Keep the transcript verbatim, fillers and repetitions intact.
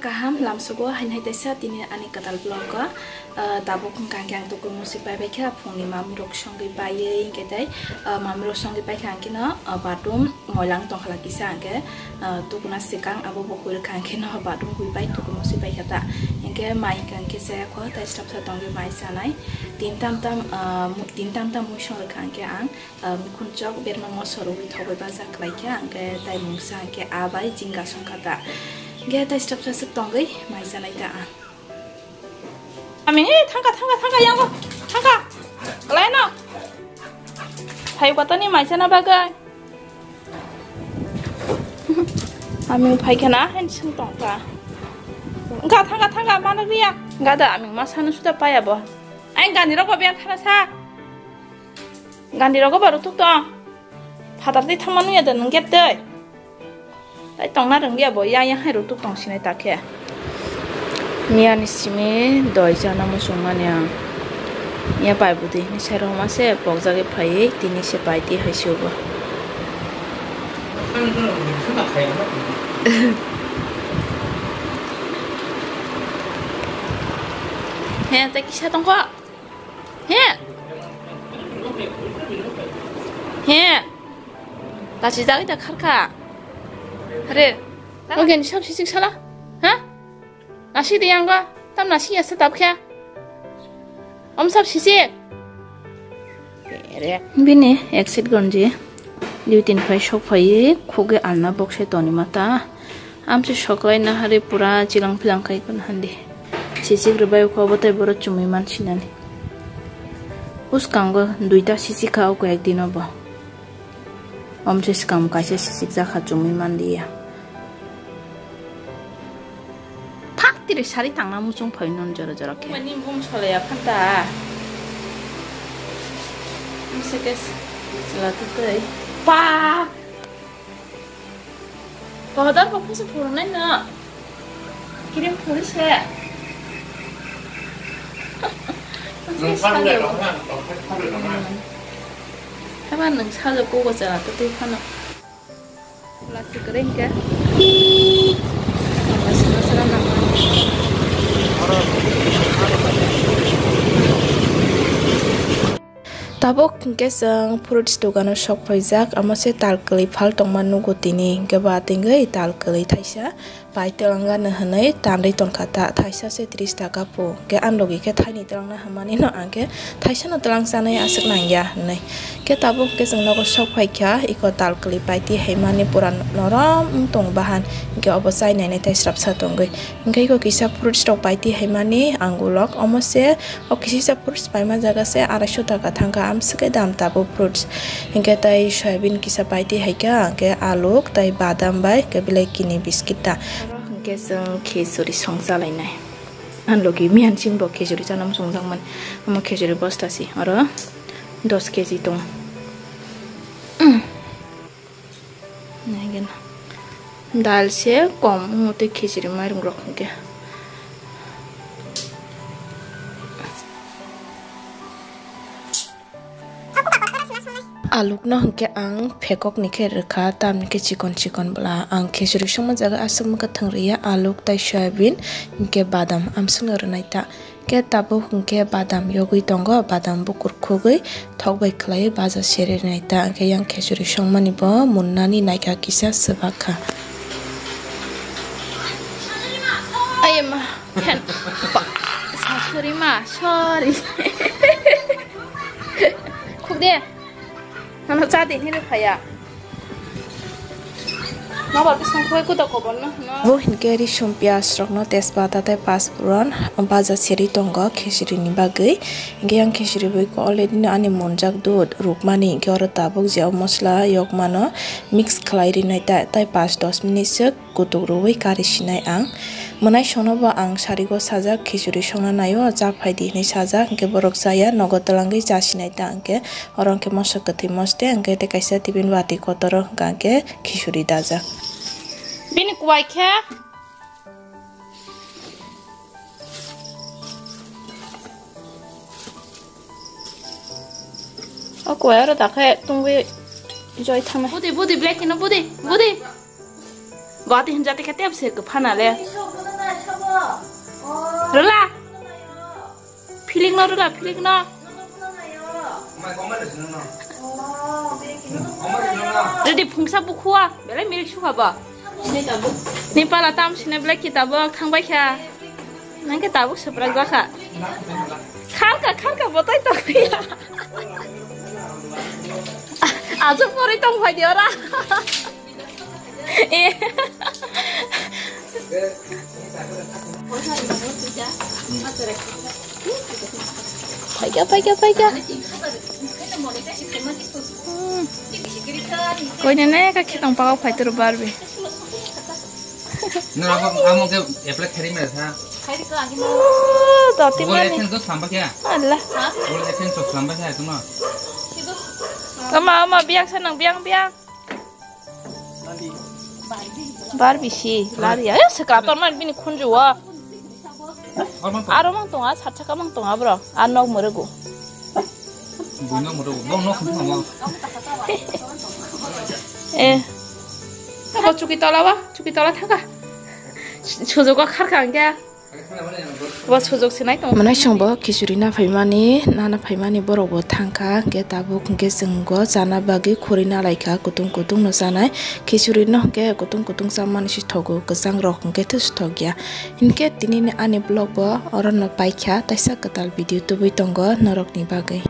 Kaham lamsogo haini hai taisa tini ani kwtal vlog o, ah, tabuk hwnkha hwnkhe ang tuku musi pai bai kha phungni mamwi rok songwi paiwi hwnkhe tei, ah, mamwi rok songwi pai kha hwnkhe no, ah, bathroom moilang tongkha la kisa hwnkhe, ah, tukuna swkang abo bo hui rwkha hwnkhe no bathroom hui pai tuku musi pai kha ta hwnkhe mai hwnkha hwnkhe chaya kho tei swrapsa tongwi mai chanai tin tam tam, ah, mu-, tin tam tam mui song rwkha hwnkhe ang. Ah, mikhun chok berma moso rwui thogwi baja khlai kha, hwnkhe tai mungsa hwnkhe a bai jinga song kha ta. Hwnkhe tai swrapsa swk tongwi mai chanai ta ang. Ami, eh, thangka, thangka, thangka, yango, thangka. Kalaino. Phai kotoni mai chana bagwi. Ami phai khana, hain sung tong ta. Wngkha, thangka, thangka, mana riya. Gada, ami masano suda paya bo. Ai, gani rok bo biya khana sa. Gandhi rogo ba rutuk tong. Phatar tei thangma nuya da nung gap tei. Tai tongna rwngya bo, yang yang hai rutuk tong sinai ta khe. Miya ni simi doi chana muchung mani ang. Miya pai bwtwi ni sai roma se pokjagwi phaiwi tini se pai twi hai se bo. He, tei kisa tongkho. He. He. Kachi jagwi da kharkha. Re. Ogen sab sisik sala. Ha? Nasi di yang ba. Tam nasi ya se tap khe. Om sab sisik. Re. Bini exit gonji. Duty ni phai sok phai khugwi alna box se toni mata. Amsi soklai nahari pura chilang philang kai kun handi. Sisik rwbai ukho bo tei borok chumui mansinani. Uskango duita sisik kha o koi ek dino bo. Omsi swkang kaisa sisik jakha chumui manliya. Phak tiri sari tangna muchung phai non jora jora khe. Mani bum solaya phanta. Mse kes chwla tutui. Pa. Powder bo phese phurunai no. Cream phuri se. Nwng salai rok na, rok phai phai rok na. Haba nwng sajak kok o chwla tei twi phano. Plastic kwrwi hwnkhe. Tabuk hwnkhe chwng fruits dogano sok phaijak, amo se tal kwlwi phal tongma nugo tini, hwnkhe ba tingwi tal kwlwi thaisa pai twlangano hwnwi tanwi tongkha ta, thaisa se tris taka pu, hwnkhe ani logi khe thaini twlangna hwnmani no ang khe thaisano twlang chanai aswk nangya hwnwi. Khe tabuk hwnkhe chwng nogo sok phaikha, iko tal kwlwi paiti haimani pura norom wng tong bahan, hwnkhe obo chainai nai tei srapsa tongwi. Hwnkhe iko kisa fruits rok paiti haimani angulok, omo se o kisa kisa fruits paima jaga se araisho taka thangkha, amswkhe dam tabuk fruits. Hwnkhe tei soyabin kisa paiti haikha, hwnkhe aluk tei badam bai hwnkhe belai kini biscuit ta. Oro hwnkhe chwng khichuri song chalainai. Ang logi miyan chini bo khichuri chana muchungjakmani. Omo khichuri bosta si. Oro dos keji tongo. Naigena. Dal se kom wngwi tei khichuri mairung rok hwnkhe. Alukno hwnkhe ang phekokni khe rwkha, tamni khe chikon chikon bwla. Ang khichuri songma jaga aswk mwkhwtwng rwya, aluk tei soyabin, hwnkhe badam amswkno rwnai ta. Khe tabuk hwnkhe badam yogwi tongo, badam bukur khugwi thok bai khlaiwi baja seri rwnai ta. Hwnkhe yang khichuri songmani bo munnani naikha kisa swbak kha. Ai ma. Khen. Ba, sa-, sorry ma, sorry. Khuk de. Ano cha de, hinwi phaya. Ma ba bising khoi kuda kobor no, no. Bo hinkhe risum piyaj rokno tejpata tei paspuron baja seri tongo khichuri ni bagwi. Hinkhe yang khichuri bai ko already no ani monjak dud rukmani hinkhe oro tabuk je o mosla yokmano mix khlai rinai ta, tei pas dos minute swk kutuk rwui kari sinai ang. Mwnai songno bo ang sarigo sajak, khichuri songna naio, cha phai di hinui sajak, hwnkhe borok chaya, nogo twlangwi cha sinai ta hwnkhe, oro hwnkhe moso kwthwi moste, hwnkhe tei kaisa tiffin bati kotoro hwnkha hwnkhe khichuri dajak. Bini kuwai khe. O kuwai oro dakhe tungwi joi thangma. Budi, budi, black hino, budi, budi. Guwahati hinjate khe tep se kwphana le. Rwla. Feeling no rwla, feeling no. Rwdi phungsa bukhua, belai mirik sukha bo. Ni pala tam sine belai kitabok thangbai kha. Nang khe tabuk swprak jakha. Kharka, kharka, botoi tokya. Ajo pori tong phai di ora. Eh. Phaikha, phaikha, phaikha. Hmm. Koine ne ka khitong pagao phai toro Barbie. Nang amo, amo ke apply khari mera tha. Oh, doti Google mani. AdSense to samba kya? Allah. Google AdSense to samba kya tuma? Ama, ama, biang sanang, biang, biang. Barbie si, lari ya. Eh, sekator man bini khunju wa. Aro mang tonga, sat saka mang tonga bro. A nok morogo. Bui nok morogo. Bong nok khunju mo. Eh. Abo chuki tola wa, chuki tola thaka. Sujugo kharka angya. Bo sujok se nai tong. Manai songbo khichuri na phaimani, nana phaimani borok bo thangkha, hwnkhe tabuk hwnkhe chwng go chana bagwi khuri na laikha, kutung kutung no chanai. Khichuri no hwnkhe kutung kutung chamani se thogo, kwchang rok hwnkhe thus thok ya. Hinkhe tini ni ani vlog bo oro no paikha, taisa kwtal video tubui tongo norok ni bagwi.